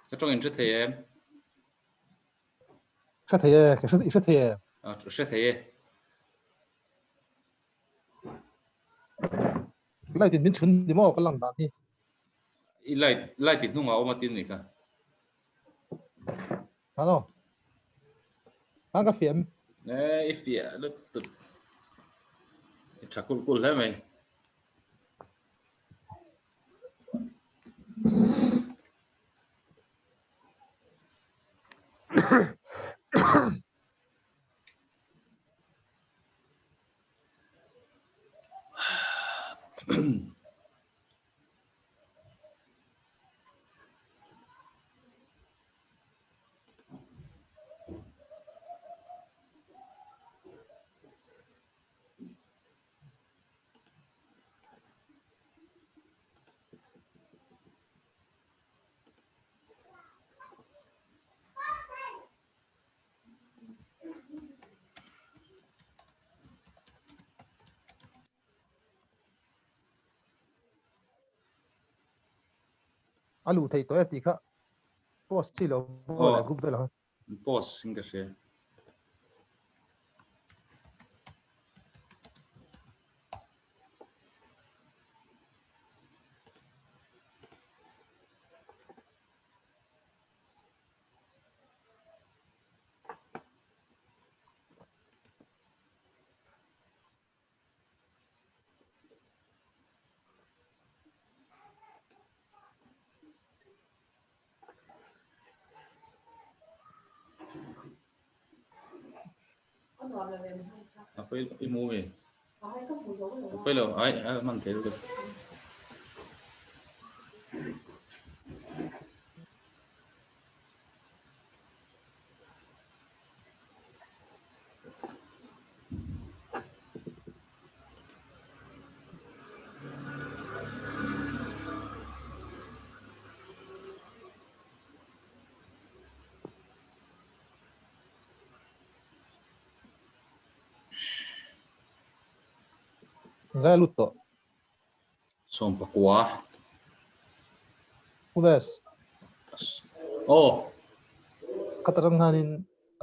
Ka tawng in hre thei em? Hre thei e, ka hre hre thei e. A hre thei e. Light in min chhun ni maw ka lang dan hi. I light light in hnungah awm a tin ni kha. Hello. Ang ka fiam. Eh, i fiah lutuk. I tha kul kul hle mai. A luh theih tawh e tih kha post chi lo maw le group velah khan. Post in ka hria. A pui i mu mi. A pui lo ai ai man thei lutuk. Zai lut tawh. 14. Uves. Oh. Katarang hanin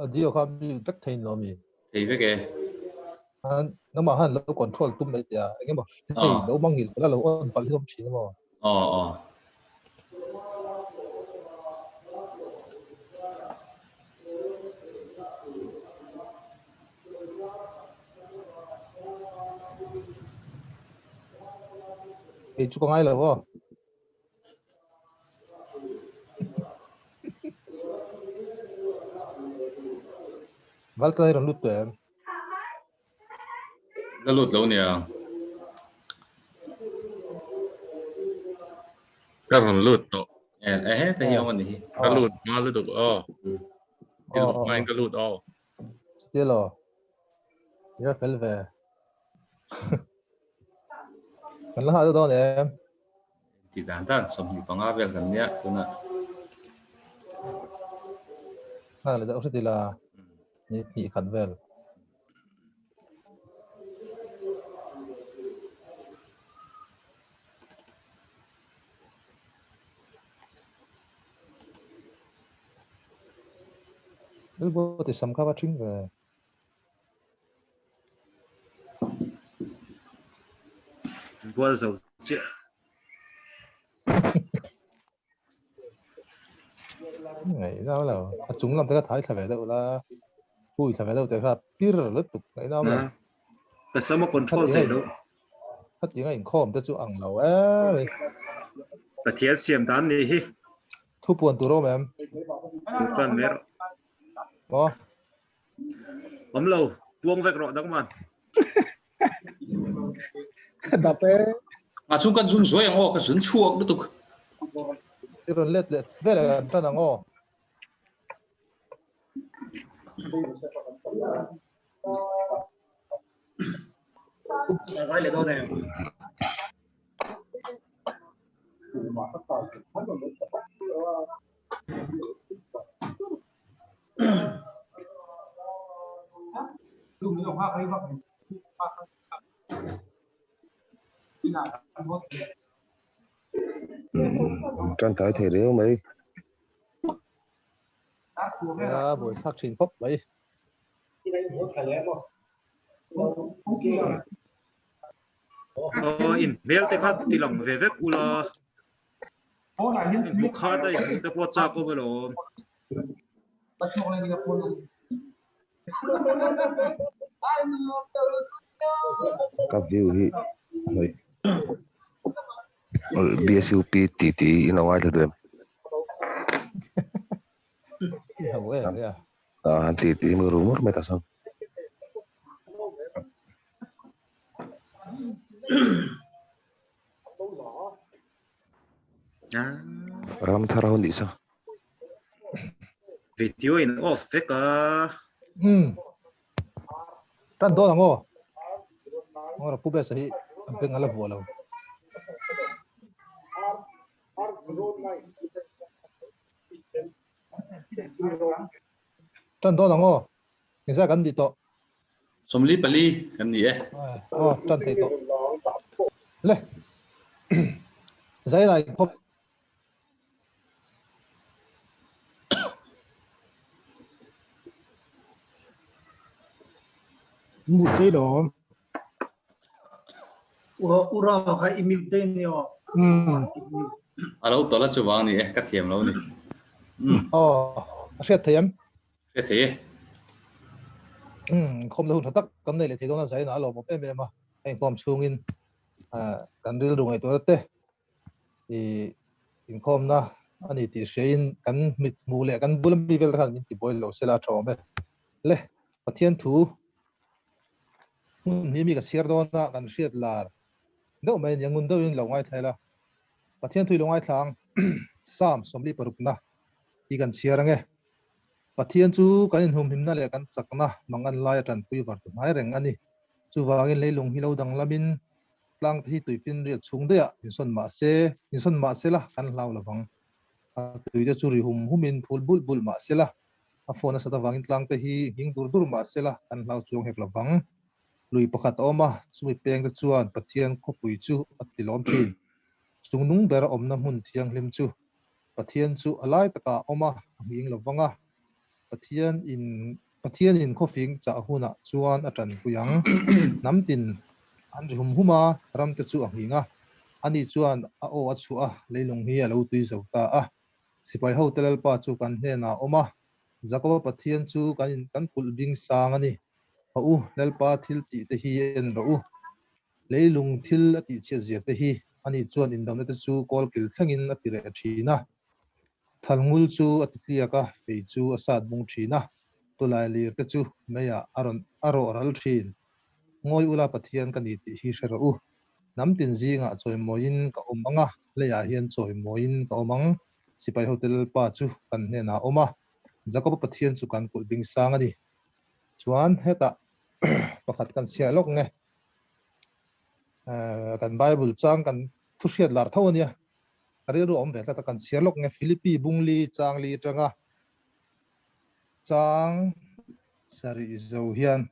audio kha mi vek thein lo mi. Thei vek e. Nangmah khan lo control tum mai tia engemaw hei lo mangil pala lo on palh hi awm thin emaw. Aw aw. Kei chu ka ngai lo aw. Valtlai rawn lut tawh em? La lut lo nia. Ka rawn lut tawh. Eh, eh, he te hi awm ani hi. Ka lut hma lutuk aw. I lut hma in ka lut aw. Chutia lo. I va fel ve. Kan la nghah deuh dawn em? Ti dan dan 25 vel kan nia tunah. Nghah leh deuh hret ila. Ni hnih khat vel. Rilru ti sam kha va ṭhing ve. Bual zo chiah. Ngai zau lo. A chung lam te kha thai thla ve deuh la. Hui thla ve deuh teh kha pir lutuk ngaih nam lo. Ka sama control thei lo. Khatinga inkhawm te chu ang lo e. Pathian siam dan ni hi. Thu puan tur awm em? Puan mer. Maw? Awm lo, puang vek rawh dang man. Dap e. A chung kan zun zuai ang aw, ka zun chhuak lutuk. I rawn let leh vel an tan ang aw. Zai leh dawn em? Tan tai thei reu mai. A buai thlak thin khawp mai. Aw in hmel te kha ti lang ve vek ula. In hmu kha ta in hmu te pawh chak awm alawm. Ka view hi hei BSUP ti ti in lo ngaithla duh em? I ho em ya. Ah ti ti mi ru ngur mai ta sang. Ram thar ho nih sa. Video in off vek a. Hmm. Tan dawn ang aw. Ngawra pu besa hi an beng ala vuah lo. Tan dawn ang aw. Engzah kan nih tawh? 44 kan ni e. Aw, tan thei tawh. Le. Zainai khawp. Mu thei lo. Ura ura kha i mute te ni aw. Hmm. A lo tawlh a chuvang ni e, ka thiam lo ni. Hmm. Aw, a hriat thei em? Hriat thei e. Hmm, khawm na hun tha tak kan nei leh thei dawn a zaina a lawmawm em em a. Heng khawm chhungin kan rilru ngaihtuahna te i inkhawmna a ni tih hriain kan mit hmuh leh kan bula mi vel te khan min ti buai lo sela a tha awm e. Le, Pathian thu hmun hi mi ka chhiar dawn a, kan hriat lar deuh mai a ni a, ngun deuhin lo ngaithla ila. Pathian thu i lo ngaithla ang, Psalm 46na hi kan chhiar ang e. Pathian chu kan inhumhimna leh kan chakna mangan laia tanpui var tu hnai reng a ni. Chuvangin leilung hi lo danglamin Tlang te hi tuifin riat chhung daih ah insawn mah se, insawn mah sela kan hlau lo vang. A tui te chu ri hum hum in phul bulh bulh mah sela, a phone a sat avangin tlang te hi nghing dur dur mah sela kan hlau chuang hek lo vang. Lui pakhat a awm a, chumi peng te chuan Pathian khawpui chu a ti lawm thin. Chung nung ber a awmna hmun thianghlim chu Pathian chu a lai takah a awm a, a nghing lo vang a. Pathian in Pathian in khawfing chah hunah chuan a tanpui ang. Hnam tin an ri hum hum a, ram te chu a nghing a. Ani chuan a aw a chhuah a, leilung hi a lo tui zo ta a. Sipai hote Lalpa chu kan hnenah a awm a, Jakoba Pathian chu kan in kan kulh bing sang a ni. Haw u, Lalpa thil tih te hi en rawh u. Leilung thil a tihchhiat zia te hi ani chuan indona te chu kawlkil thlengin a ti reh thin a. Thalngul chu a ti tliak a, fei chu a sat bung thin a, tulai lir te chu meiah a rawn a rawh ral thin. Ngawi ula Pathian ka ni tih hi hre rawh u. Hnam tin zingah chawimawiin ka awm ang a, leiah hian chawimawiin ka awm ang. Sipai hote Lalpa chu kan hnenah a awm a, Jakoba Pathian chu kan kulh bing sang a ni. Chuan hetah pakhat kan chhiar lawk nge. Kan Bible chang kan thuhriat lar tho a nia. Ka rilru a awm ve tlat a, kan chhiar lawk nge Philippi bungli chang li atanga chang sarih zo hian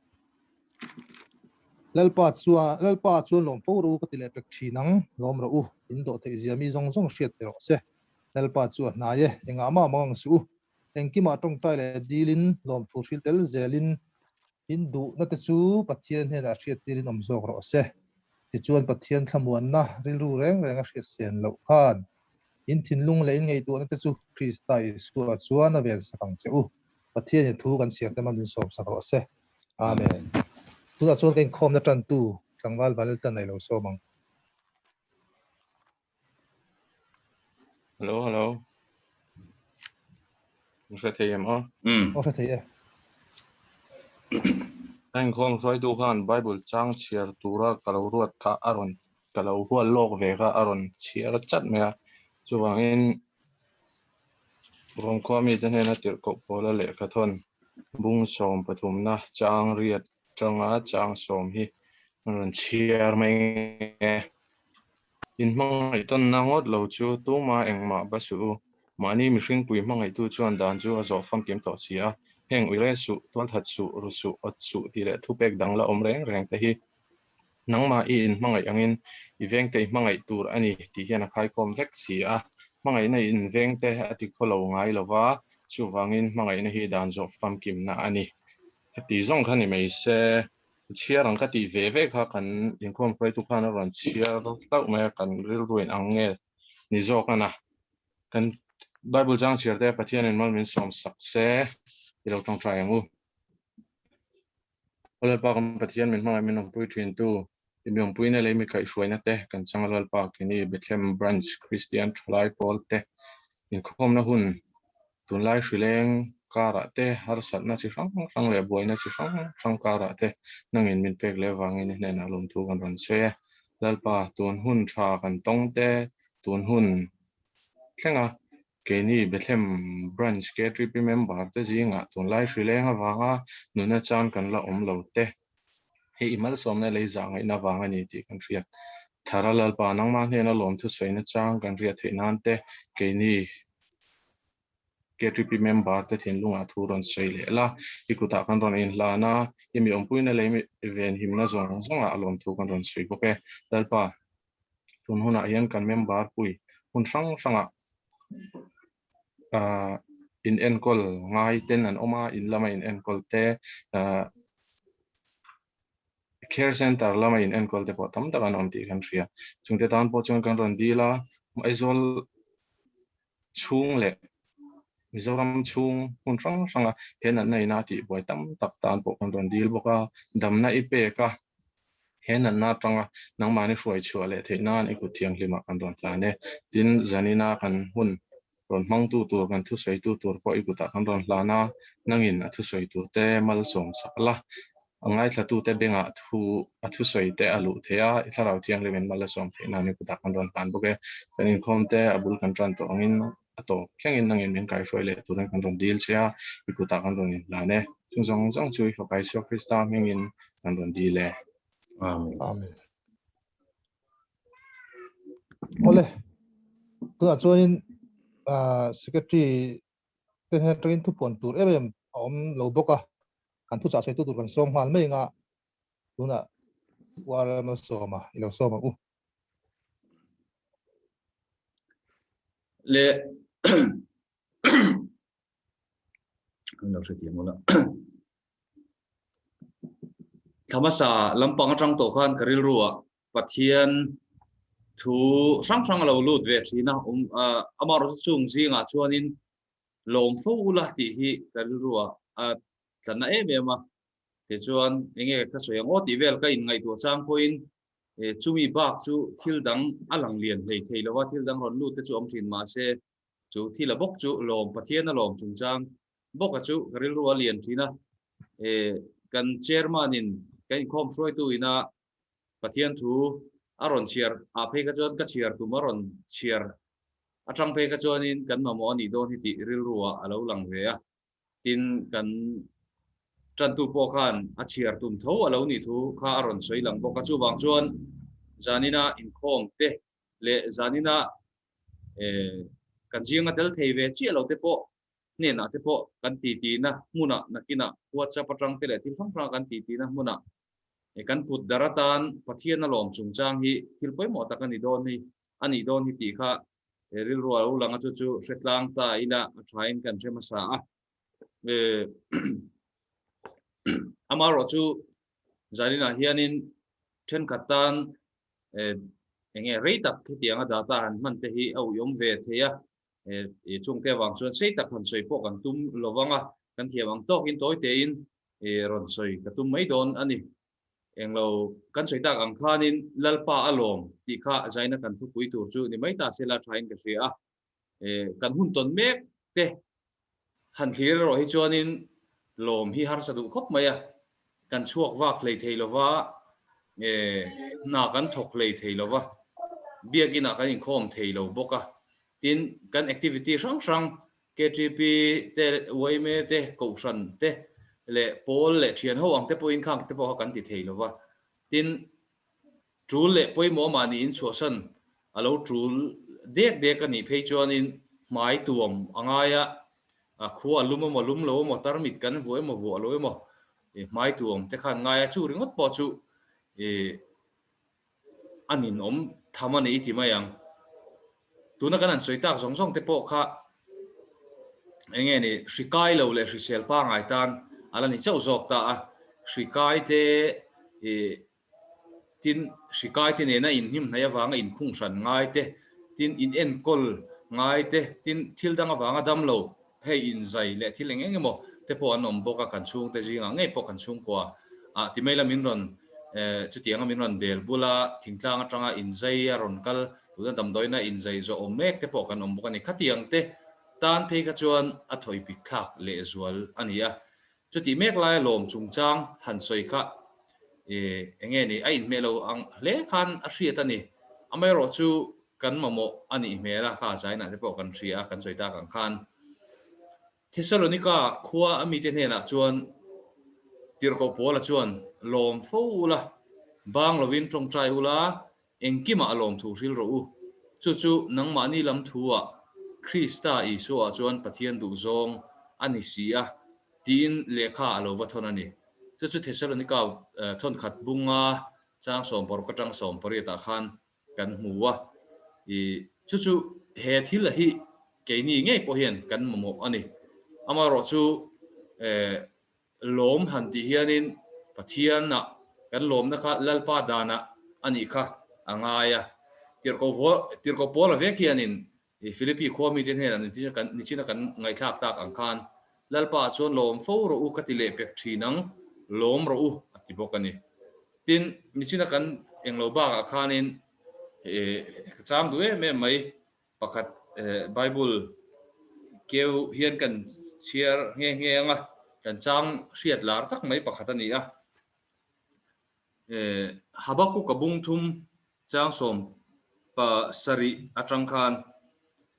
Lalpa chuan Lalpa chuan lawm fo rawh u ka ti leh pek thin ang, lawm rawh u, in dawh theih zia mi zawng zawng hriat ti rawh se. Lalpa chu a hnai e, engah mah mang ang suh u. Engkimah tawngtai leh dilin lawmthu hril tel zelin In duhna te chu Pathian hnenah hriattirin awm zawk rawh se. Tichuan Pathian thlamuanna rilru reng reng a hriat sen loh khan in thinlung leh in ngaihtuahna te chu Krista Isua chuan a ven sak ang che u. Pathian in thu kan siam te man min sawm sak rawh se. Amen. Tunah chuan ka inkhawmna tantu tlangval Vanlaltan a ilo sawm ang. Hello, hello. Hre thei em aw? Mm. Aw hre thei e. Ka inkhawm hruaitu khan Bible chang chhiar tura ka lo ruat kha a rawn ka lo hual lawk ve kha a rawn chhiar chat mai a. Chuvangin Rawngkhua mite hnena tirhkoh pawla lehkhathawn bung sawm pathumna chang riat tanga chang sawm hi an rawn chhiar mai nge. In hmangaih tawnna ngawt lo chu tuma engmah ba suh u. Mahni mihringpui hmangaihtu chuan dan chu a zawh famkim tawh si a. Heng uire suh, tualthat suh, ru suh, awt suh tih leh thupek dang la awm reng reng te hi nangmah i inhmangaih angin i vengte i hmangaih tur a ni tih hian a khaikhawm vek si a. Hmangaihna i invengte a ti khawlo ngai lo va, chuvangin hmangaihna hi dan zawh famkimna a ni. Heti zawng kha ni mai se, chhiar ang ka tih ve ve kha kan inkhawm hruaitu khan a rawn chhiar hlauh mai a, kan rilru in ang nge ni zawk a na. Kan Bible chang chhiar te Pathianin mal min sawm sak se i lo tawngtai ang u. Aw Lalpa kan Pathian min hmangaih min awmpui thin tu, i mi awmpuina leh i mi kaihhruaina te kan chang a Lalpa kini Bethlehem Branch Kristian Thalai Pawl te inkhawmna hun tunlai hrileng karah te harsatna chi hrang hrang leh buaina chi hrang hrang karah te nangin min pek leh avangin i hnenah lawmthu kan rawn sawi e. Lalpa tun hun tha kan tawng te tun hun thleng a, keini Bethlehem Branch KTP member te zingah tunlai hrileng avanga nuna chan kan la awm lo te, hei i malsawmna lei zah ngaihna avang a ni tih kan hriat. Thara Lalpa nangmah hnena lawmthu sawina chang kan hriat theih nan te keini KTP member te thinlungah thu rawn sawi leh la, i kutah kan rawn inhlan a, i mi awmpuina lei venhimna zawng zawngah lawmthu kan rawn sawi bawk e. Lalpa. Tun hunah hian kan member pui hun hrang hrangah ah in enkawl ngai ten an awm a, in lama in enkawl te ah care center lama in enkawl te pawh tam tak an awm tih kan hria. Chungte tan pawh chuan kan rawn dil a, Aizawl chhung leh Mizoram chhung hmun hrang hranga he natna ina tihbuai tam tak tan pawh kan rawn dil bawk a, damna i pek a, he natna atanga nangmahni hruai chhuah leh theih nan i kut thianghlimah kan rawn hlan e. Tin, zanina kan hun rawn hmangtu tur, kan thusawitu tur pawh i kutah kan rawn hlan a, nangin a thusawi turte malsawm sak la, A ngaithlatute bengah thu a thusawi te a luh theih a, i thlarau thianghlim in mal a sawm theih nan i kutah kan rawn hlan bawk e. Kan inkhawm te a bul kan tan tawh angin a tawp thlengin nangin min kaihruai leh turin kan rawn dil che a, i kutah kan rawn inhlan e. Chung zawng zawng chu i Fapa Isua Krista hmingin kan rawn dil e. Amen. Amen. Awle, tunah chuanin Secretary te hian atangin thupuan tur em em a awm lo bawk a, kan thuchah sawitu tur kan sawm nghal mai anga tunah URL sawma i lo sawm ang u. Le kan lo hrethiam ula. Thlamasa lampang atang tawh khan ka rilru ah Pathian thu hrang hrang a lo lut ve thin a, um amaherawhchu chung zingah chuanin lawm fo ula tih hi ka rilru ah a tlanna em em a, tichuan enge ka sawi ang aw tih vel ka inngaihtuah chang pawhin chumi bak chu thil dang a lang lian hlei thei lo a, thil dang rawn lut te chu awm thin mahse chu thil a bawk chu lawm Pathian a lawm chungchang bawka chu ka rilru a lian thin a, kan chairman in kan inkhawm hruaitu ina Pathian thu a rawn chhiar ah phei kha chuan ka chhiar tum a rawn chhiar atang phei kha chuanin kan mamawh a nih dawn hi tih rilru ah a lo lang ve a, tin kan tantu pawh khan a chhiar tum tho a lo nih thu kha a rawn sawi lang bawk a, chuvang chuan zanina inkhawm te leh zanina kan zinga tel thei ve chiah lo te pawh hnenah te pawh kan titi na hmunah nakinah WhatsApp atang te leh thil hrang hranga kan titi na hmunah kan put dar atan Pathian a lawm chungchang hi thil pawimawh tak a ni dawn hi a nih dawn hi tih kha rilru a lo lang a chu chu hre tlang ta ila a thain kan hre hmasa a. Amaherawh chu zaninah hianin thenkhat tan enge rei tak hetianga data han hman te hi a uiawm ve thei a, chungte avang chuan sei tak han sawi pawh kan tum lovang a. Kan thiam ang tawkin tawi tein rawn sawi ka tum mai dawn a ni. Englo kan sawi tak ang khanin Lalpa a lawm tih kha zaina kan thupui tur chu ni mai ta sela thain ka hria a. Kan hun tawn mek te han thlir erawh hi chuanin lawm hi harsa duh khawp mai a. Kan chhuak vak hlei thei lova, hna kan thawk hlei thei lova, biakinah kan inkhawm thei lo bawk a. Tin, kan activity hrang hrang KTP te, yma te, Kohhran te leh pawl leh thian ho ang te pawhin khang te pawh kha kan ti thei lo va. Tin, tul leh pawimawh mahni inchhuahsan a lo tul dek dek a nih phei chuanin hmai tuam a ngai a, a khua a lum emaw lum lo emaw, tarmit kan vuah emaw vuah lo emaw, hmai tuam te khan ngai a, chu ringawt pawh chu ih a ninawm tham a ni i ti mai ang. Tuna kan han sawi tak zawng zawng te pawh kha eng nge ni hri kai lo leh hrisel pangai tan a la ni chauh zawk ta a, hri kai te ih tin hri kai te nena inhnim hnaih avanga inkhung hran ngai te, tin inenkawl ngai te, tin thil dang avanga dam lo hei inzai leh thil eng eng emaw te pawh an awm bawk a, kan chhungte zingah ngei pawh kan chhungkua ah ti mai la min rawn chutianga min rawn bel bula thingtlang atanga inzai a rawn kal tuna damdawiina inzai zawh awm mek te pawh kan awm bawk a ni. Khatiang te tan phei kha chuan a thawi pik thlak lehzual a ni a, chutih mek laia lawm chungchang han sawi kha eng nge ni a inhmeh lo ang hle khan a hriat a ni. Amaherawhchu Kan mamawh a nih hmel a, kha zainah te pawh kan hria a, kan sawi tak ang khan. Thessalonika khua a mite hnenah chuan Tirhkoh Paula chuan, Lawm fo ula, bang lovin tawngtai ula, engkimah a lawm thu hril rawh u. Chu chu nangmahni lam thuah Krista Isua-ah chuan Pathian duhzawng a ni si a, tiin lehkha a lo va thawn a ni. Chu chu Thessalonika thawnkhat bunga chang sawmparuk atang sawmpariatah khan kan hmu a, i chu chu he thil hi keini ngei pawh hian kan mamawh a ni. Amaherawhchu eh lawm han tih hianin Pathianah kan lawmna kha Lalpa danah a nih kha a ngai a. Tirhkoh vaw Tirhkoh Paula vek hianin i Philippi khua mite hnenah nichina kan nichina kan ngaihthlak tak ang khan Lalpa chuan lawm fo rawh u ka ti leh pek thin ang, lawm rawh u a ti bawk a ni. Tin, nichina kan englo bakah khanin ka chang duh em em mai pakhat Bible keu hian kan chhiar nghe nghe ang a, kan chang hriat lar tak mai pakhat a ni a. Habakkuk a bung thum chang 17 atang khan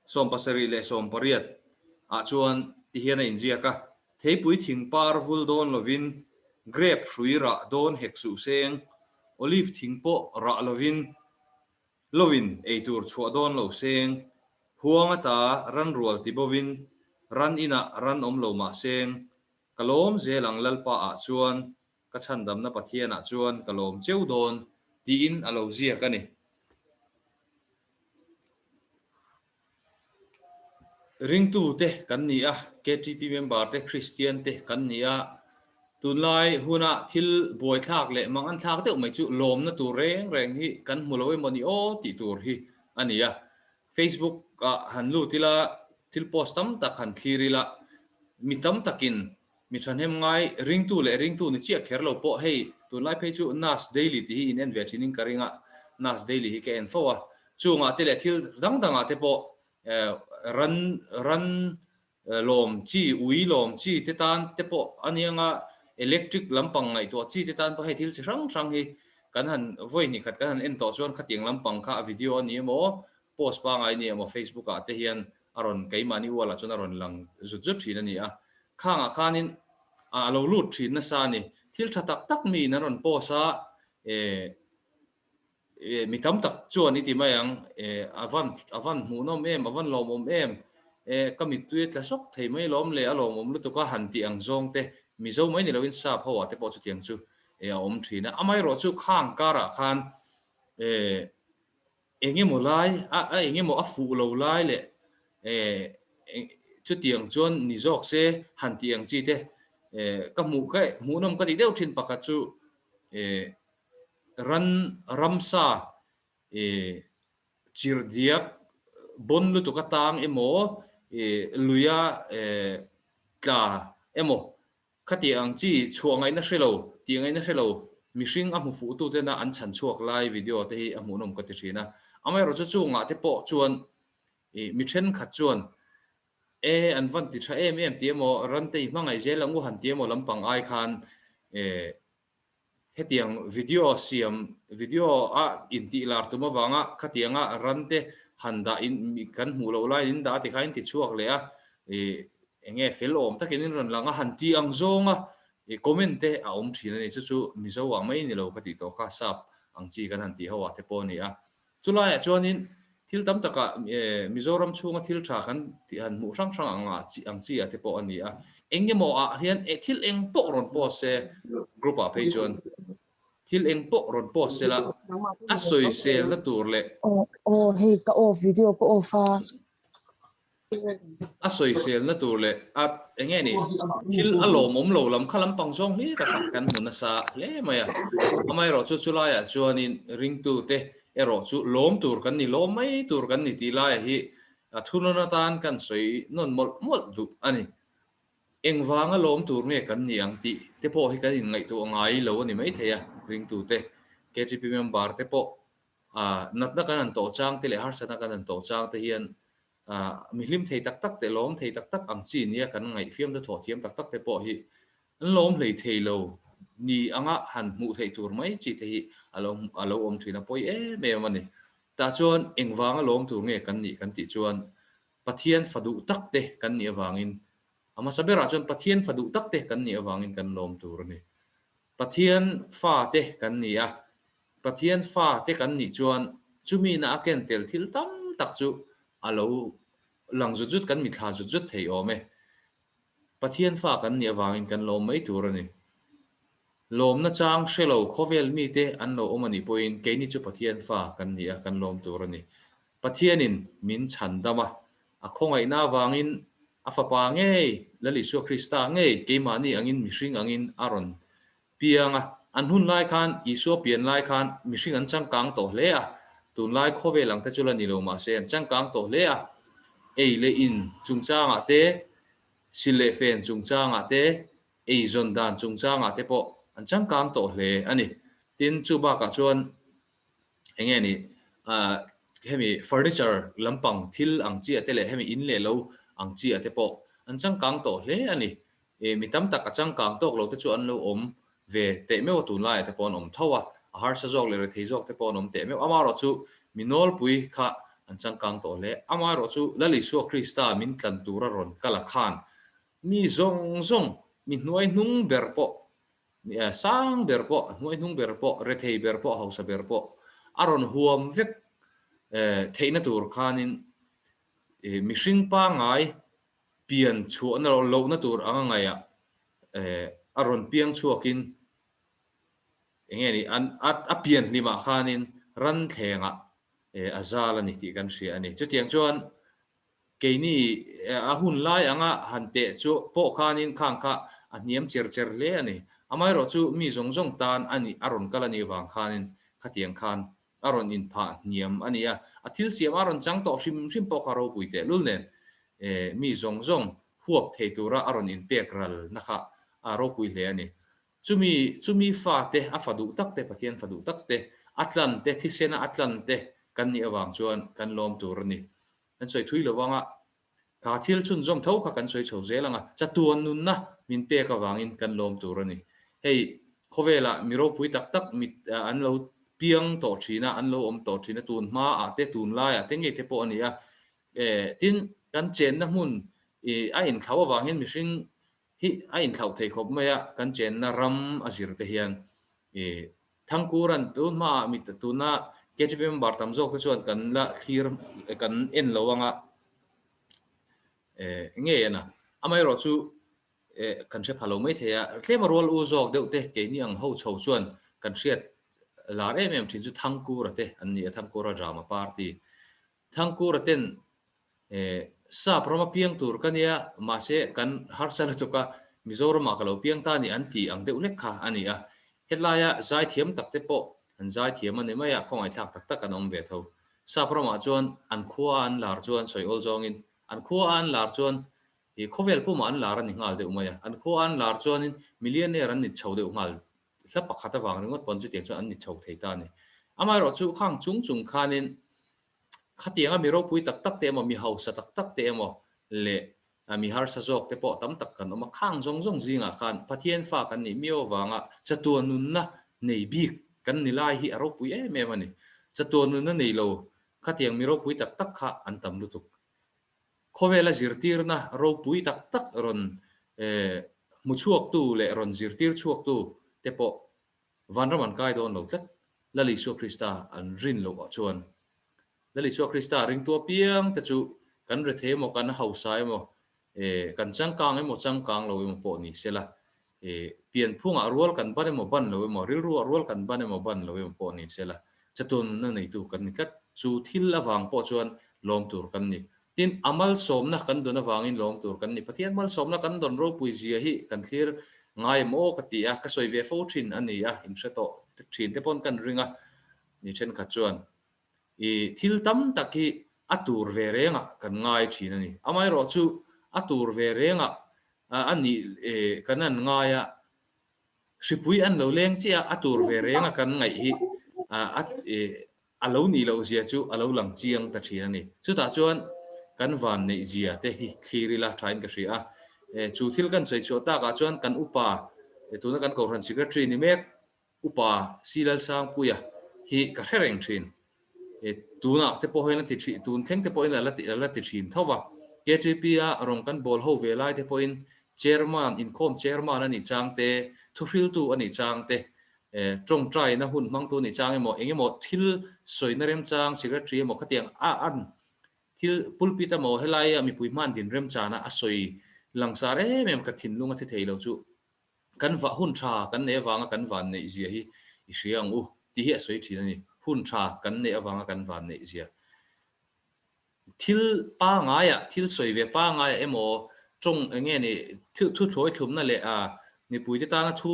78 leh 80 ah chuan ti hian a inziak a, Theipui thing par vul dawn lovin, grep hrui rah dawn hek suh seng, olive thing pawh rah lovin, lovin eitur chhuah dawn lo seng, huang ata ran rual ti bovin, ran inah ran awm lo mah seng, ka lawm zel ang Lalpa ah chuan Ka chhandamna Pathianah chuan ka lawm cheu dawn tiin a lo ziak a ni. Ringtute kan ni a, KTP member te, Kristian te kan ni a, tunlai huna thil buaithlak leh manganthlak deuh mai chu lawmna tur reng reng hi kan hmu lo emaw ni aw tih tur hi a ni a. Facebook ah han lut ila, thil post tam tak han thlir ila, mi tam takin Mi thahnem ngai ringtu leh ringtu ni chiah kher lo pawh hei tunlai phei chu Nas Daily tih hi in en ve thin in ka ring a, Nas Daily hi ka en fo a, chungah te leh thil dang dangah te pawh ran ran lawm chi, ui lawm chi te tan te pawh a nia nga electric lampang ngaihtuah chi te tan pawh hei thil chi hrang hrang hi kan han vawi hnih khat kan han en tawh chuan khatiang lampang kha a video a ni emaw post pangai ni emaw Facebook ah te hian a rawn keimahni wall ah chuan a rawn lang zut zut thin a ni a, khangah khanin a lo lut thin nasa a ni. Thil tha tak tak miin an rawn post a, eh mi tam tak chuan i ti mai ang, eh a van a van hmuhnawm em, a van lawmawm em, eh ka mittui a tla sawk thei mai lawm le, a lawmawm lutuk a han tih ang zawng te, Mizo mai ni loin sap ho ah te pawh chutiang chu eh a awm thin a. Amaherawhchu khang karah khan eh Eng emaw lai, a a eng emaw a fuh lo lai leh eh chutiang chuan ni zawk se han tih ang chi te eh ka hmuh ka hmuhnawm ka tih deuh thin pakhat chu eh ran ramsa eh chirhdiak bawn lutuk atang emaw eh luia eh tla emaw khati ang chi chhuah ngaihna hre lo, tih ngaihna hre lo mihring a hmu fuh tu tena an chhan chhuak lai video te hi a hmuhnawm ka ti thin a. Amaherawhchu chu chungah te pawh chuan ih mi thenkhat chuan e an van ti tha em em tih emaw ran te i hmangaih zel ang u han ti emaw lampang ai khan eh Hetiang video siam video a intih lar tum avanga khatianga ran te han dah in kan hmuh loh laiin in dah a tikha in ti chhuak leh a, ih enge fel awm takin in rawn lang a, han ti ang zawnga ih comment te a awm thin a ni. Chu chu Mizo ah mai ni lo ka tih tawh kha sap ang chi kan han tih ho ah te pawh a ni a. Chulaiah chuanin thil tam takah Mizoram chhunga thil tha kan tih han hmuh hrang hrang ang ah ang chi ah te pawh a ni a. Eng emaw ah hian thil eng pawh rawn post se group ah phei chuan thil eng pawh rawn post se la a sawiselna tur leh Aw aw hei ka off video ka off a. A sawiselna tur leh a eng nge ni thil a lawmawm lo lam kha lampang zawng hle tak a kan hmu nasa hle mai a. Amaherawh chu chulaiah chuanin ringtute erawh chu lawm tur kan ni, lawm mai tur kan ni tih laia hi a thunawn atan kan sawi nawn mawlh mawlh duh a ni. Engvanga lawm tur nge kan ni ang tih te pawh hi kan inngaihtuah ngai lo a ni maithei a, ringtute KGP member te pawh natna kan han tawh chang te leh harsatna kan han tawh chang te hian mi hlim thei tak tak te, lawm thei tak tak ang chi nia kan ngaihfiam te thawh thiam tak tak te pawh hi an lawm hlei thei lo ni anga han hmuh theih tur mai chi te hi a lo a lo awm thin a pawi em em a ni. Tah chuan engvanga lawm tur nge kan nih kan tih chuan Pathian fa duh tak te kan nih avangin a hmasa berah chuan Pathian fa duh tak te kan nih avangin kan lawm tur a ni. Pathian fa te kan ni a, Pathian fa te kan nih chuan chumi na a ken tel thil tam tak chu a lo lang zut zut, kan mithla zut zut thei awm e. Pathian fa kan nih avangin kan lawm mai tur a ni. Lawmna chang hre lo khawvel mite an lo awm a nih pawhin keini chu Pathian fa kan ni a, kan lawm tur a ni. Pathianin min chhan dam a, a khawngaihna avangin a fapa ngei, Lal Isua Krista ngei keimahni angin mihring angin a rawn piang a. An hun lai khan, Isua pian lai khan mihring an changkang tawh hle a, tunlai khawvel ang te chu la ni lo mahse an changkang tawh hle a, ei leh in chungchangah te, sil leh fen chungchangah te, eizawn dan chungchangah te pawh an changkang tawh hle a ni. Tin, chu bakah chuan eng nge ni, hemi furniture lampang thil ang chi ah te leh hemi in leh lo ang chi ah te pawh an changkang tawh hle a ni. Mi tam tak a changkang tawk lo te chu an lo awm ve teh meuh a, tunlaiah te pawh an awm tho a, a harsa zawk leh rethei zawk te pawh an awm teh meuh. Amaherawh chu mi nawlpui kha an changkang tawh hle. Amaherawh chu Lal Isua Krista min tlan tura rawn kal a khan Mi zawng zawng, mi hnuai hnung ber pawh, sang ber pawh, hnuai hnung ber pawh, rethei ber pawh, hausa ber pawh a rawn huam vek theihna tur khanin mihring pangngai pian chhuahna lohna tur anga ngaihah a rawn piang chhuakin eng nge ni a pian hlimah khanin ran thlengah a zal a ni tih kan hria a ni. Chutiang chuan Keini a hun lai anga han teh chu pawh khanin khang kha a hniam cher cher hle a ni. Amaherawh chu mi zawng zawng tan a nih a rawn kal a nih vang khanin khatiang khan a rawn inphah hniam a ni a. A thil siam a rawn chang tawh hrim hrim pawh kha ropui tehlul nen mi zawng zawng huap thei tura a rawn inpek ral na kha a ropui hle a ni. Chumi chumi fate a fa duh tak te Pathian fa duh tak te a tlan te thisena a tlan te kan nih avang chuan kan lawm tur a ni. Kan sawi thui lo vang a, kha thil chhunzawm tho kha kan sawi chho zel ang a, chatuan nunna min pek avangin kan lawm tur a ni. Hei, khawvelah mi ropui tak tak mit an lo piang tawh thin a, an lo awm tawh thin a, tun hmaah te, tun laiah te ngei te pawh a ni a. Tin, kan chenna hmun a inthlau avangin mihring hi a inthlauh thei khawp mai a, kan chenna ram a zir te hian Thangkuran tun hmaah mi tuna KTP member tam zawk te chuan kan la thlir kan en lo anga ngei a na. Amaherawh chu kan hre pha lo mai thei a, tlem a rual u zawk deuh te keini ang ho chho chuan kan hriat lar em em thin chu Thangkura te an ni a, Thangkura drama party. Thangkura ten Sap rama piang tur ka nia, mahse kan harsa lutuk a, Mizoramah ka lo piang ta ni an ti ang deuh lek kha a ni a. Hetlaia zaithiam tak te pawh an zaithiam a ni mai a, khawngaihthlak tak tak an awm ve tho. Sap ramah chuan an khua an lar chuan sawi awl zawngin an khua an lar chuan I khawvel pumah an lar a ni nghal deuh mai a. An khua an lar chuanin millionaire an ni chho deuh nghal hla pakhat avang ringawt pawn chutiang chuan an ni chho thei ta a ni. Amaherawh chu khang chung chung khanin khatianga mi ropui tak tak te emaw, mi hausa tak tak te emaw leh mi harsa zawk te pawh tam tak kan awm a. Khang zawng zawng zingah khan Pathian fa kan nih miau avanga chatuan nunna nei bik kan ni lai hi a ropui em em a ni. Chatuan nunna nei lo khatiang mi ropui tak tak kha an tam lutuk. Khawvela zirtirna ropui tak tak rawn hmu chhuaktu leh rawn zirtir chhuaktu te pawh vanram an kai dawn lo tlat. Lal Isua Krista an rin loh ah chuan Lal Isua Krista ringtu apiang te chu kan rethei emaw kan hausa emaw kan changkang emaw changkang lo emaw pawh ni sela pianphungah rual kan ban emaw ban lo emaw rilruah rual kan ban emaw ban lo emaw pawh ni sela chatuan nunna neitu kan ni tlat. Chu thil avang pawh chuan lawm tur kan ni. Tin, a malsawmna kan dawn avangin lawm tur kan ni. Pathian malsawmna kan dawn ropui zia hi kan thlir ngai em aw ka ti a, ka sawi ve fo thin a ni a, inhre tawh thin te pawn kan ring a ni thenkhat chuan. I thil tam tak hi a tur ve rengah kan ngai thin a ni. Amaherawh chu a tur ve rengah a nih kan an ngai a, hripui an lo leng chiah a, a tur ve renga kan ngaih hi a lo nih loh zia chu a lo lang chiang ta thin a ni. Chutah chuan kan van neih zia te hi thlir ila thain ka hria a. Chu thil kan sawi chhuah takah chuan kan upa, tuna kan Kohhran Secretary ni mek, Upa Silalsangpuia hi ka hre reng thin. Tunah te pawh hian a ti thin, tun thleng te pawhin a la ti a la ti thin tho va. KTP a rawn kan bawl ho ve lai te pawhin Chairman, inkhawm Chairman a nih chang te, thuhriltu a nih chang te, tawngtaina hun hmangtu a nih chang emaw, eng emaw thil sawina remchang Secretary emaw khatiang a an thil pulpit emaw helaia mipui hman din remchana a sawi langsar em em ka thinlung a thi thei lo chu Kan va hun tha kan neih avanga kan van neih zia hi i hria ang u tih hi a sawi thin a ni. Hun tha kan neih avanga kan van neih zia. Thil pangaiah, thil sawi ve pangaiah emaw tawng eng nge ni thu thluai thlumna leh a mipuite tana thu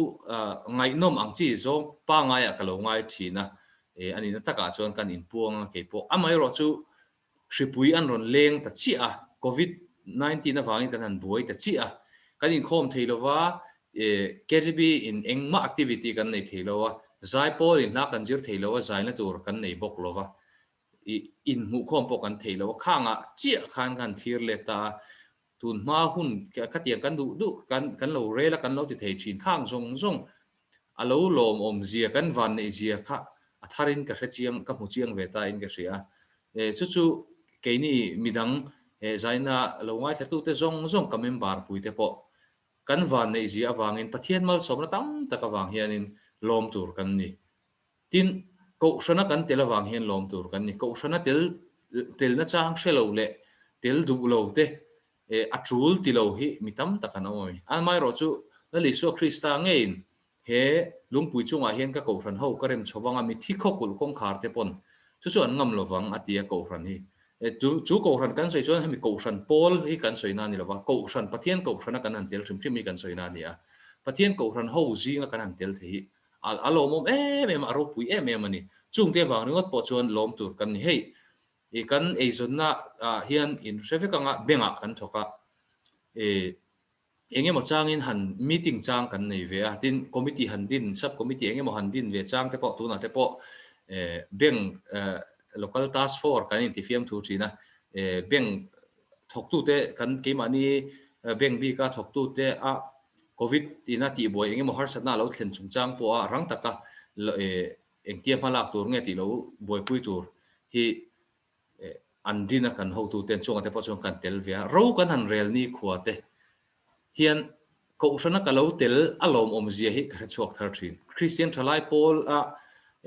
ngaihnawm ang chi zawng pangaiah ka lo ngai thin a. A nihna takah chuan kan inpuang a keipawh. Amaherawhchu Hripui an rawn leng ta chiah a, Covid 19 avangin kan han buai ta chiah a, kan inkhawm thei lo va, KGB in engmah activity kan nei thei lo a, zaipawl in hla kan zir thei lo a, zaina tur kan nei bawk lo va, inhmuhkhawm pawh kan thei lo a, khangah chiah khan kan thlir let ta a, tun hma hun khatiang kan duh duh kan kan lo rel a, kan lo ti thei thin khang zawng zawng a lo lawmawm zia kan van neih zia kha a tharin ka hre chiang ka hmu chiang ve ta in ka hria a, chu chu keini midang zaina lo ngaithlatute zawng zawng ka member puite pawh kan van neih zia avangin Pathian malsawmna tam tak avang hianin lawm tur kan ni. Tin, Kohhrana kan tel avang hian lawm tur kan ni. Kohhrana tel telna chang hre lo leh tel duh lo te a tul ti lo hi mi tam tak an awm a ni. Amaherawh chu Lal Isua Krista ngeiin he lungpui chungah hian ka Kohhran ho ka rem chho vang a, mithi khawkulh kawngkhar te pawn chu chu an ngam lo vang a ti a Kohhran hi. Chu Kohhran kan sawi chuan hemi Kohhran pawl hi kan sawi na a ni lo va, Kohhran, Pathian Kohhrana kan han tel hrim hrim hi kan sawi na a ni a. Pathian Kohhran ho zinga kan han tel thei hi A lawmawm em em a, a ropui em em a ni. Chungte vang ringawt pawh chuan lawm tur kan ni. Hei, i kan eizawnna ah hian in hre vek anga bank ah kan thawk a, i eng emaw changin han meeting chang kan nei ve a, tin committee han din, sub committee eng emaw han din ve chang te pawh tunah te pawh bank local task force kan intifiam thu thin a, bank thawktute kan keimahni bank bika thawktute a Covid ina tihbuai eng emaw harsatna a lo thlen chungchang pawha rang taka engtia hma lak tur nge tih lo buaipui tur hi an din a kan hotuten chungah te pawh chuan kan tel ve a. Ro kan han rel ni khua te hian Kohhrana ka lo tel a lawmawm zia hi ka hre chhuak thar thin. Kristian thalai pawl a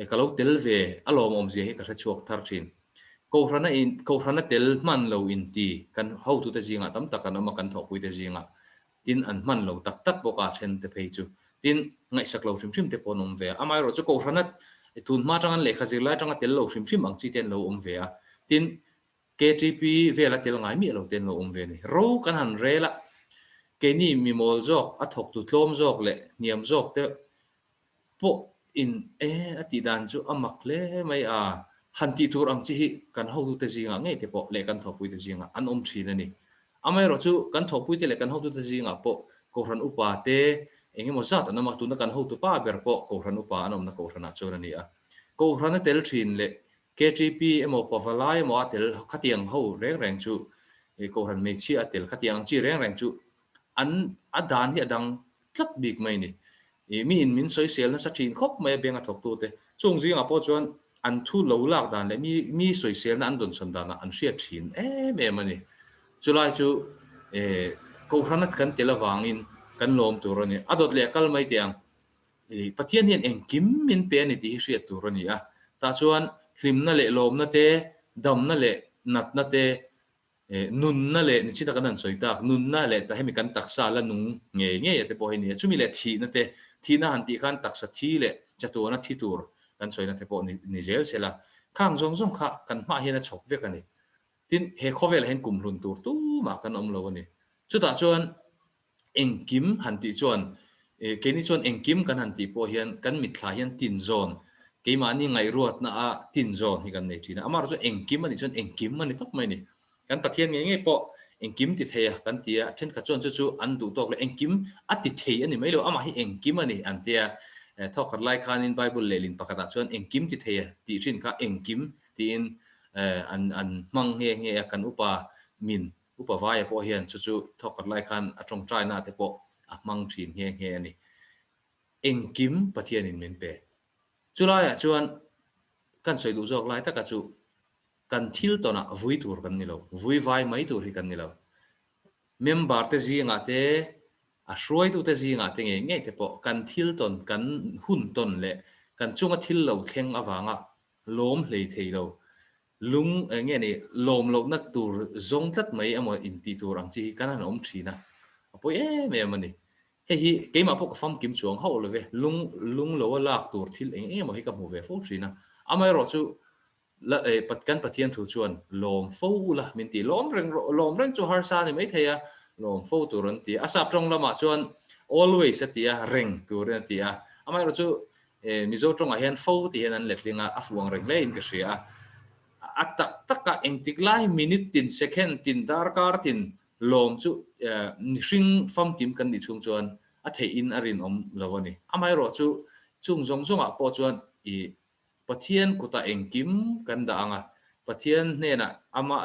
ka lo tel ve a lawmawm zia hi ka hre chhuak thar thin. Kohhrana in Kohhrana tel hman lo inti kan hotute zingah tam tak an awm a, kan thawhpuite zingah Tin, an hman lo tak tak bawk a, then te phei chu. Tin, ngaihsak lo hrim hrim te pawh an awm ve a. Amaherawh chu Kohhrana tun hma atanga lehkha zirlai atanga tel lo hrim hrim ang chi te an lo awm ve a. Tin, KTP vela tel ngai miah lo te an lo awm ve a ni. Ro kan han rel a, keini mi mawl zawk, a thawktu tlawm zawk leh hniam zawk te pawh in e a tih dan chu a mak hle mai a, han tih tur ang chi hi kan hotute zingah ngei te pawh leh kan thawkpuite zingah an awm thin a ni. Amaherawhchu kan thawhpuite leh kan hotute zingah pawh Kohhran upa te eng emaw zat an awm a, tuna kan hotupa ber pawh Kohhran upa an awmna Kohhranah chuan a ni a. Kohhrana tel thin leh KTP emaw Pavalai emaw a tel khatiang ho reng reng chu Kohhran hmeichhia a tel khatiang ang chi reng reng chu an a dan hi a dang tlat bik mai a ni. Ih miin min sawisel nasa thin khawp mai a benga thawktute. Chung zingah pawh chuan an thu lo lak dan leh mi mi sawiselna an dawnsawn danah an hriat thin em em a ni. Chulai chu eh Kohhrana kan tel avangin kan lawm tur a ni. A dawt leh a kal mai teh ang. Ih Pathian hian engkim min pe a ni tih hi hriat tur a ni a. Tah chuan hlimna leh lawmna te, damna leh natna te, Nunna leh nichina kan han sawi tak, nunna leh ta hemi kan taksa la nung ngei ngei a te pawh hi ni a, chumi leh thihna te, thihna han tih khan taksa thi leh chatuana thi tur kan sawina te pawh ni zel se la, khang zawng zawng kha kan hmaah hian a chhawk vek a ni. Tin, he khawvelah hian kumhlun tur tumah kan awm lo a ni. Chutah chuan engkim han tih chuan keini chuan engkim kan han tih pawh hian kan mitthla hian tin zawn keimahni ngaihruatna a tin zawn hi kan nei thin a, amaherawhchu chu engkim a nih chuan engkim a ni tawp mai a ni. Kan Pathian ngei ngei pawh engkim ti thei a kan ti a, thenkhat chuan chu chu an duh tawk leh engkim a ti thei a ni mai lo, amah hi engkim a ni an ti a, thawkhat lai khanin Bible lehlin pakhatah chuan engkim ti thei a tih thin kha engkim tiin an an hmang nghe nghe a, kan upa min Upa Vaia pawh hian chu chu thawkhat lai khan a tawngtaina te pawh a hmang thin nghe nghe a ni. Engkim Pathianin min pe. Chulaiah chuan kan sawi duh zawk lai taka chu kan thil tawnah vui tur kan ni lo, vui vai mai tur hi kan ni lo. Member te zingah te, a hruaitute zingah te ngei ngei te pawh kan thil tawn, kan hun tawn leh kan chunga thil lo thleng avanga lawm hlei thei lo Lung eng nge ni, lawm lohna tur zawng tlat mai emaw intih tur ang chi hi kan han awm thin a, a pawi em em a ni. Hei hi keimah pawh ka famkim chuang hauh lo ve, lung lung lo a lak tur thil eng eng emaw hi ka hmu ve fo thin a. Amaherawh chu la eh kan Pathian thu chuan lawm fo ula min ti, lawm reng rawh, lawm reng chu harsa a ni maithei a, lawm fo tur an ti a. A sap tawng lamah chuan always a ti a, reng turin a ti a. Amaherawh chu Mizo tawngah hian fo ti hian an letling a, a fuh ang reng hle in ka hria a. A tak taka engtik lai minute tin, second tin, darkar tin lawm chu mihring famkim kan nih chhung chuan a theih in a rinawm lo a ni. Amaherawh chu chung zawng zawngah pawh chuan i Pathian kutah engkim kan dah ang a, Pathian hnenah ama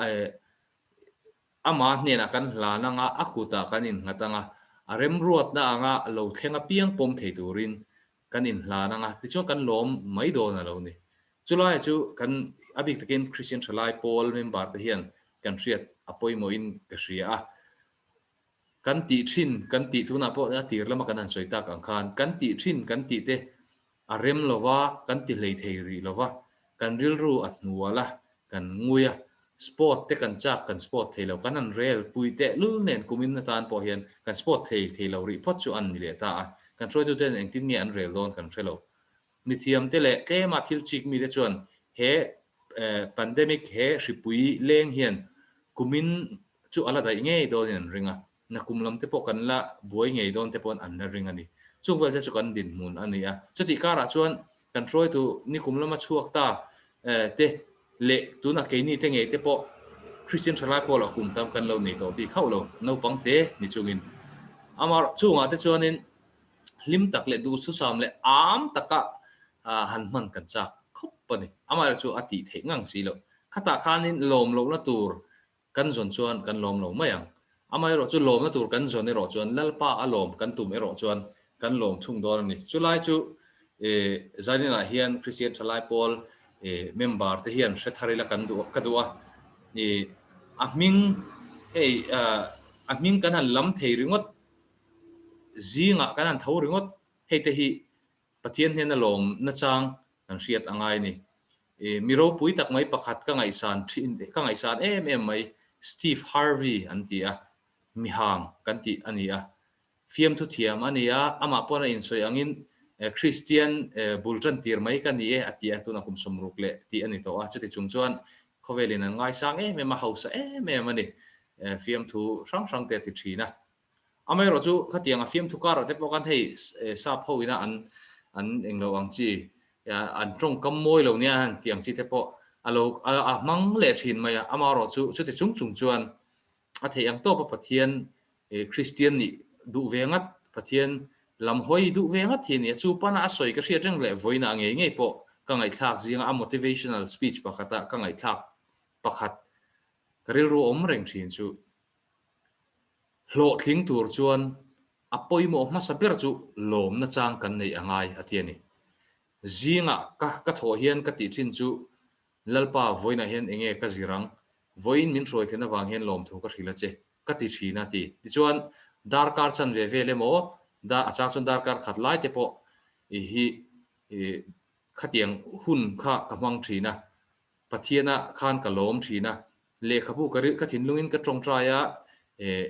Ama hnenah kan hlan anga, a kutah kan innghat anga, a remruatna anga lo thleng apiang pawm thei turin kan inhlan anga, tichuan kan lawm mai dawn a lo ni. Chulaiah chu kan a bik takin Christian Thalai Pawl member te hian kan hriat a pawimawhin ka hria a. Kan tih thin kan tih tunah pawh a tir lama kan han sawi tak ang khan kan tih thin kan tih te A rem lo va, kan ti hlei thei rih lo va, kan rilru a hnual a, kan ngui a, sport te kan chak kan sport thei lo, kan han rel pui teh lul nen kumin atan pawh hian kan sport thei thei lo rih phawt chu an ni leh ta a, kan hruaituten engtin nge an rel dawn kan hre lo. Mithiam te leh tlema thil chik mite chuan he pandemic he hripui leng hian kumin chu a la daih ngei dawnin an ring a, Nakum lam te pawh kan la buai ngei dawn te paw'n an la ring a ni. Chung vel te chu kan dinhmun a ni a. Chutih karah chuan kan hruaitu nikum lama chhuak ta te leh tunah keini te ngei te pawh Christian thalai pawlah kum tam kan lo nei tawh bik hauh lo, naupang te ni chungin. Amah chungah te chuanin hlim tak leh duhthusam leh am taka han hman kan chak khawp a ni. Amaherawhchu chu a tih theih ngang si loh. Khatah khanin lawm lohna tur Kan zawn chuan kan lawm lo mai ang. Amaherawh chu lawmna tur kan zawn erawh chuan Lalpa a lawm kan tum erawh chuan kan lawm thung dawn a ni. Chulai chu Zaninah hian Christian Thalai Pawl member te hian hre thar ila kan duh ka duh a. A hming hei a hming kan han lam thei ringawt zingah kan han tho ringawt hei te hi Pathian hnena lawm nachang kan hriat a ngai ni. I mi ropui tak mai pakhat ka ngaihsan thin, ka ngaihsan em em mai Steve Harvey an ti a, mihang kan tih a ni a. Fiamthu thiam a ni a, amah pawn a insawi angin Kristian bul tan tir mai ka ni e a ti a, tunah kum 60 leh tih a ni tawh a, chuti chung chuan khawvelin an ngaisang em em a, hausa em em a ni. Fiamthu hrang hrang te a ti thin a. Amaherawh chu khatiang a fiamthu karah te pawh khan hei sap ho ina an an englo ang chi an tawngkam mawi lo nia han tih ang chi te pawh a lo a hmang leh thin mai a, amaherawh chu chuti chung chung chuan A theih ang tawpa Pathian Kristian nih duh ve ngat, Pathian lam hawi duh ve ngat hi a ni a. Chu pana a sawi ka hriat reng leh vawiinah ngei ngei pawh ka ngaihthlak zinga a motivational speech pakhata ka ngaihthlak pakhat ka rilru awm reng thin chu hlawhtling tur chuan a pawimawh hmasa ber chu lawmna chang kan neih a ngai a ti a ni. Zingah ka ka thawh hian ka tih thin chu Lalpa, vawiinah hian enge ka zir ang? Vawiin min hruai thlen avang hian lawmthu ka hrilh a che, ka ti thin a ti. Tichuan, darkar chanve vel emaw, a chang chuan darkar khat lai te pawh i hi i khatiang hun kha ka hmang thin a, Pathiana khan ka lawm thin a, lehkhabu ka rilh ka thinlungin ka tawngtai a,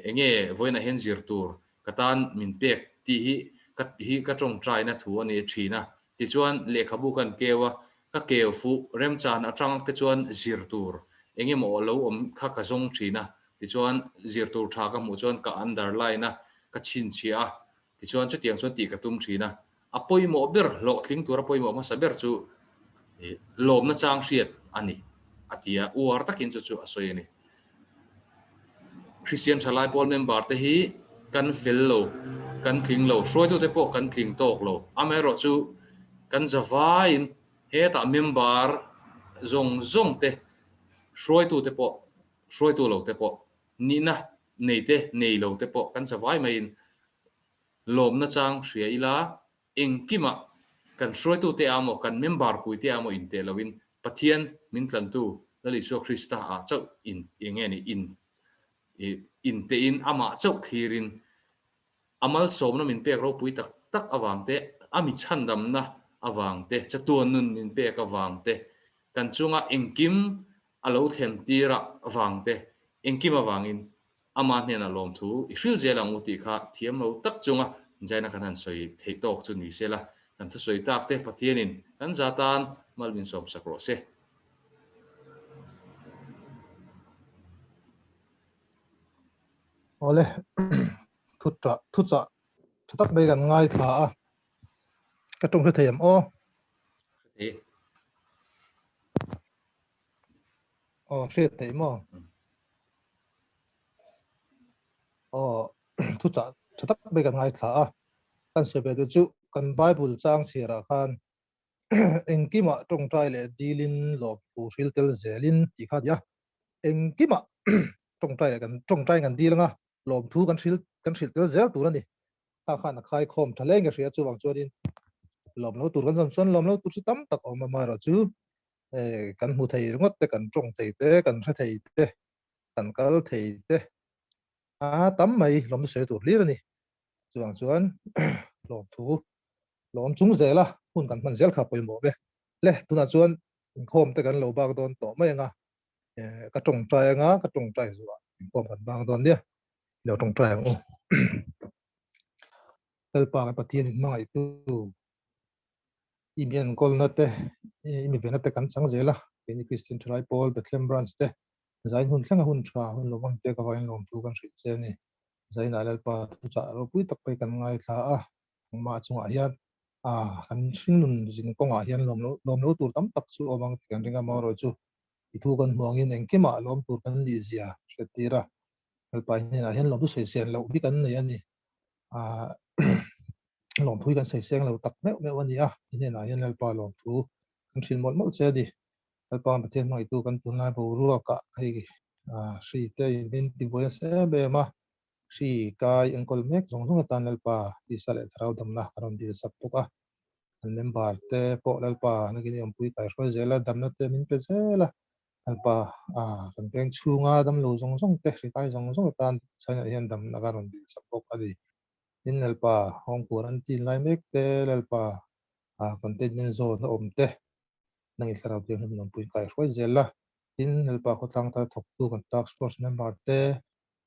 enge vawiinah hian zir tur ka tan min pek tih hi ka hi ka tawngtaina thu a ni thin a. Tichuan, lehkhabu kan keu a, ka keu fuh remchan atang te chuan zir tur engemaw lo awm kha ka zawng thin a. Tichuan, zir tur tha ka hmuh chuan ka underline a, ka chhinchhiah a. Tichuan, chutiang chuan tih ka tum thin a. A pawimawh ber, hlawhtling tura pawimawh hmasa ber chu lawmna chang hriat a ni, a ti a, uar takin chu chu a sawi a ni. Kristian thalai pawl member te hi kan fel lo, kan tling lo, hruaitute pawh kan tling tawk lo. Amaherawh chu kan zavaiin hetah member zawng zawng te, hruaitute pawh, hruaitu lo te pawh, nihna nei te, nei lo te pawh kan zavai maiin Lawmna chang hria ila, engkimah kan hruaitute ah maw, kan member puite ah maw inteh loin Pathian min tlantu Lal Isua Krista ah chauh in eng nge ni in intehin amah chauh thlirin a malsawmna min pek ropui tak tak avang te, a mi chhandamna avang te, chatuan nun min pek avang te, kan chunga engkim a lo thlen tir avang te, engkim avangin Ama hnenah lawmthu i hril zel ang u tih kha thiam lo tak chunga Jaina kan han sawi theih tawk chu ni se la, kan thusawi tak te Pathianin kan za tan mal min sawmsak rawh se. Awle, thuchah thuchah tha tak mai kan ngaithla a, ka tawng hre thei em aw? Hre thei. Aw, hriat theih maw? Aw, thuchah tha tak mai kan ngaithla a, kan sawi ve duh chu kan Bible chang chhiarah khan engkimah tawngtai leh dilin lawmthu hril tel zelin tih kha a ni a, engkimah tawngtai leh kan tawngtai kan dil anga lawmthu kan hril kan hrilh tel zel tur a ni. Kha khan a khaikhawm tha hle nge hria chuvang chuanin lawm lo tur kan zawm chuan lawm lo tur chu tam tak a awm a, amaherawhchu kan hmu thei ringawt te, kan tawng thei te, kan hre thei te, kan kal thei te a tam mai lawm sawi tur hlir a ni. Chuvang chuan lawmthu lawm chung zela hun kan hman zel kha pawimawh ve. Le tunah chuan inkhawm te kan lo bak dawn tawh mai anga ka tawngtai anga ka tawngtai zuah inkhawm kan bang dawn nia. I lo tawngtai ang u. Lalpa kan Pathian in hmangaihtu I mi enkawlna te, i mi vena te kan chang zel a, keini Kristian Thalai Pawl Bethlehem Branch te zain hun thlenga hun tha hun lo hman pek avangin lawmthu kan hrilh che a ni. Zainah Lalpa thuchah ropui tak pawh kan ngaithla a, engmah chungah hian kan hringnun zin kawngah hian lawm lawm lo tur tam tak chu awm ang tih kan ring a, marawh chu i thu kan hmuh angin engkimah lawm tur kan nih zia hriattir a, Lalpa hnenah hian lawmthu sawi sen loh hi kan nei a ni. Lawmthu hi kan sawi seng lo tak meuh meuh a ni a, i hnenah hian Lalpa lawmthu kan hrilh mawlh mawlh che a ni. Lalpa Pathian hmangaihtu kan tunlai boruakah hei hri te in min tibuai nasa em em a, hri kai enkawl mek zawng zawng atan Lalpa tisa leh thlarau damna kan rawn dil sak bawk a. Kan member te pawh Lalpa nakin i awmpui kaihruai zel a, damna te min pe zel a. Lalpa kan veng chhunga damlo zawng zawng te, hri kai zawng zawng atan China hian damna kan rawn dil sak bawk a ni. Tin Lalpa home quarantine lai mek te, Lalpa containment zone a awm te, nang i thlarau thianghlim min awmpui kai hruai zel la. Tin Lalpa khawtlang thar thawktu kan task force member te,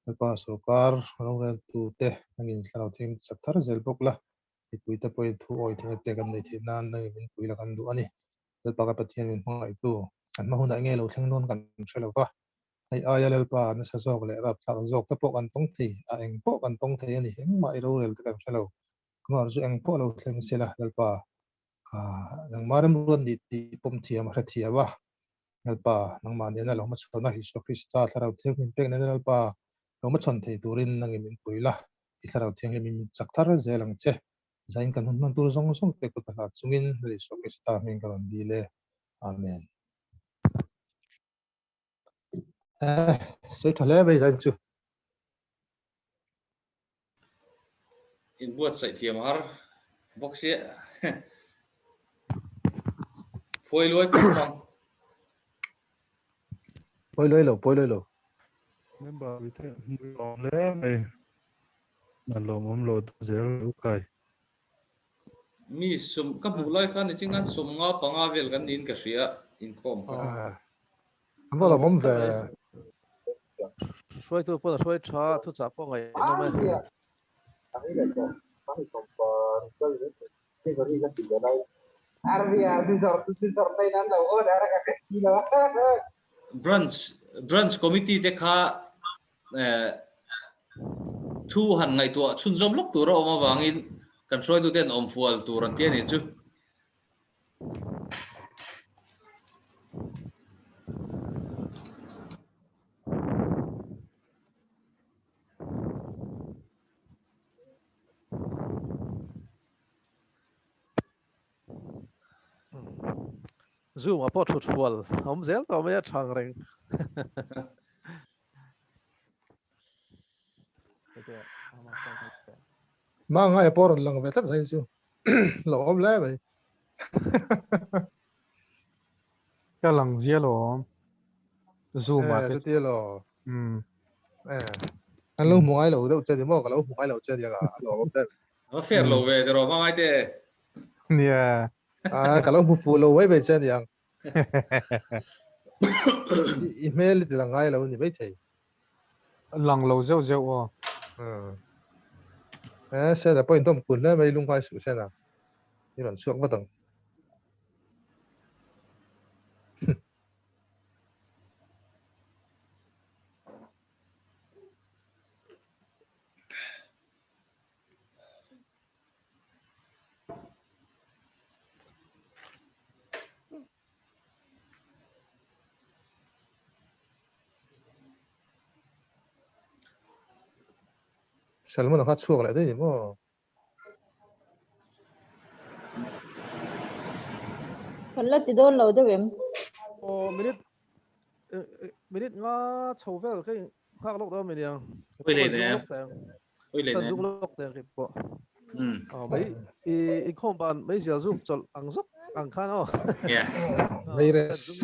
Lalpa sorkar roreltu te nangin thlarau thianghlim ti chak thar zel bawk la. Mipui te pawhin thu awi theihna te kan neih theih nan nangin min pui la kan duh a ni. Lalpa ka Pathian min hmangaihtu kan hma hunah nge lo thleng dawn kan hre lo va. Hei aia Lalpa nasa zawk leh rapthlak zawk te pawh kan tawng thei a, eng pawh kan tawng thei a ni, engmah i rorel te kan hre lo. Amah chu eng pawh lo thleng se la, Lalpa nangmah remruat nih tih pawm thiam a hre thiam a. Lalpa nangmah nena lo hmachhawn a, Isua Krista Thlarau Thianghlim pek nena Lalpa Lo hmachhawn thei turin nangin min pui la, i Thlarau Thianghlimin min chak thar zel ang che. Zain kan hun hman tur zawng zawng te kut a hlat chungin Lal Isua Krista hming ka rawn dil e. Amen. Eh, sawi tha hle mai zain chu. In buatsaih thiam har bawk sia. Phuai luai khawp ang. Phuai luai lo, phuai luai lo. Member vi te hmui awm hle mai. A lawmawm lo ta zel lo kai. Mi sum ka hmuh lai khan niching khan sum nga panga vel kan niin ka hria inkhawm kha. An va lawmawm ve. Hruaitu pawn a hruai tha, thuchah pawh ngaihnawm e. Branch Branch Committee te kha eh thu han ngaihtuah chhunzawm lawk tur a awm avangin kan hruaitute an awm fual tur an ti a nih chu. Zoom ah pawh thut fual a awm zel tawh mai a thang reng. Ma ngai pawh rawn lang ve tlat zai chu. Lo awm hle mai. Ka lang zia lo awm. Zoom ah Eh, te. chutia lo. Eh, an lo hmu ngai lo deuh che ni maw? Ka lo hmu ngai lo che nia ka lo awm hle. A fair lo ve tiraw hma ngai te. Nia. Ah, ka lo hmu fuh lo mai mai che niang. I hmel i ti lang ngai lo ni maithei. Lang lo zeuh zeuh aw. Eh, Sena pawh in dawm kun hle mai lungngai suh Sena. I rawn chhuak vat ang. Salmon a kha chhuak leh daih ni maw? Kan la ti dawn lo deuh em? Aw minute minute nga chho vel ka nghak lawk dawn mai niang. Oi lei nem. Oi lei nem. Zuk lawk teng ri pawh. Aw mai i inkhawm ban mai zial zuk chawlh ang zuk ang khan aw. Yeah. Virus.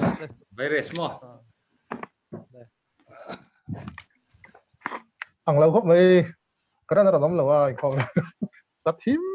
Virus maw? Ang lo khawp mai. Ka ran a rawn awm lo a inkhawm. Ka thim.